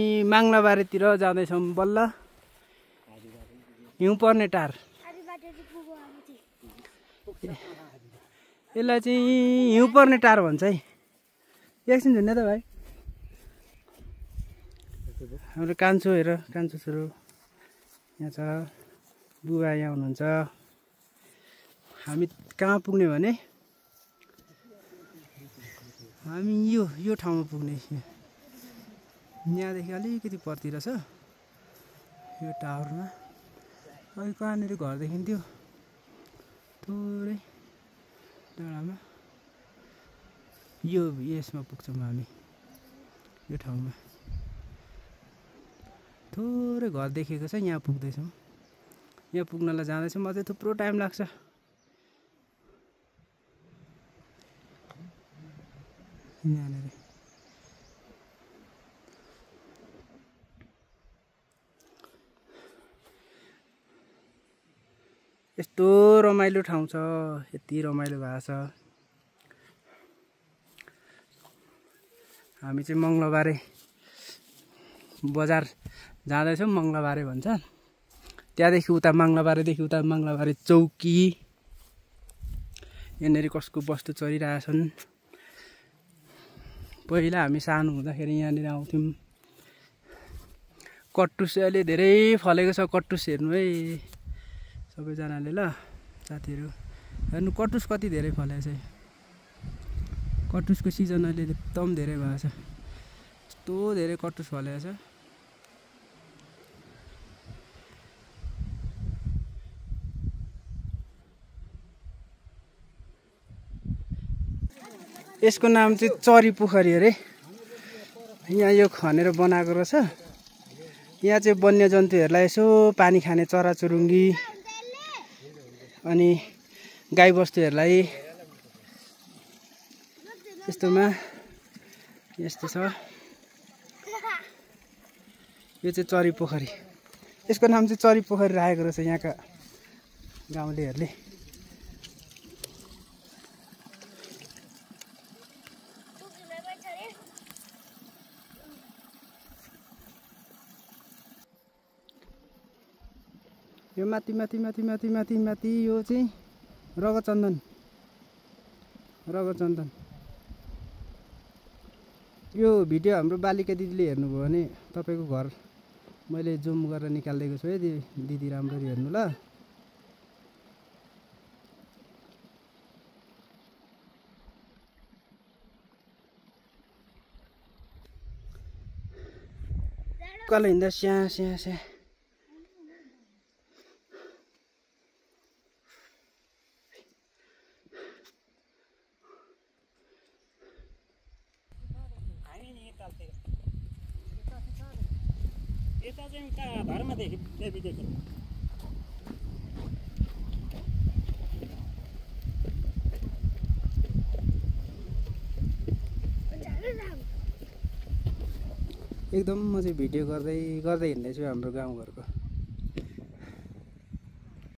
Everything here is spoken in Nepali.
माङ्लाबारीतिर जाँदैछौँ बल्ल। हिउँ पर्ने टार यसलाई चाहिँ हिउँ पर्ने टार भन्छ है। एकछिन झुन्ने त भाइ। हाम्रो कान्छो हेर, कान्छो छोरो यहाँ छ, बुबा यहाँ हुनुहुन्छ। हामी कहाँ पुग्ने भने हामी यो ठाउँमा पुग्ने। यहाँदेखि अलिकति परतिर छ यो टावरमा। अहिले कहाँनिर घर देखिन्थ्यो थोरै डाँडामा। यसमा पुग्छौँ हामी, यो ठाउँमा थोरै घर देखेको छ। यहाँ पुग्दैछौँ। यहाँ पुग्नलाई जाँदैछौँ। अझै थुप्रो टाइम लाग्छ। यहाँनिर यस्तो रमाइलो ठाउँ छ, यति रमाइलो भएको छ। हामी चाहिँ मङ्गलबारे बजार जाँदैछौँ। मङ्गलबारे भन्छ। त्यहाँदेखि उता मङ्गलबारेदेखि उता मङ्गलबारे चौकी। यहाँनिर कसको वस्तु चरिरहेछन्। पहिला हामी सानो हुँदाखेरि यहाँनिर आउँथ्यौँ। कट्टुस अहिले धेरै फलेको छ। कट्टुस हेर्नु है सबैजनाले ल साथीहरू। हेर्नु कट्टुस कति धेरै फलेको छ। कट्टुसको सिजन अहिले एकदम धेरै भएको छ। यस्तो धेरै कट्टुस फलेको छ। यसको नाम चाहिँ चरी पोखरी अरे। यहाँ यो खनेर बनाएको रहेछ। यहाँ चाहिँ वन्यजन्तुहरूलाई यसो पानी खाने चराचुरुङ्गी अनि गाईबस्तुहरूलाई यस्तोमा यस्तो छ। यो चाहिँ चरी पोखरी। यसको नाम चाहिँ चरी पोखरी राखेको रहेछ यहाँका गाउँलेहरूले। यो माथि माथि माथि माथि माथि माथि यो चाहिँ रगचन्दन। रगचन्दन यो भिडियो हाम्रो बालिका दिदीले हेर्नुभयो भने तपाईँको घर मैले जुम गरेर निकालिदिएको छु है दिदी, राम्ररी हेर्नु ल। कल हिँड्दा स्या स्या स्या। यता चाहिँ उता धर्मदेखि देवीदेखि एकदम म चाहिँ भिडियो गर्दै गर्दै हिँड्दैछु हाम्रो गाउँघरको।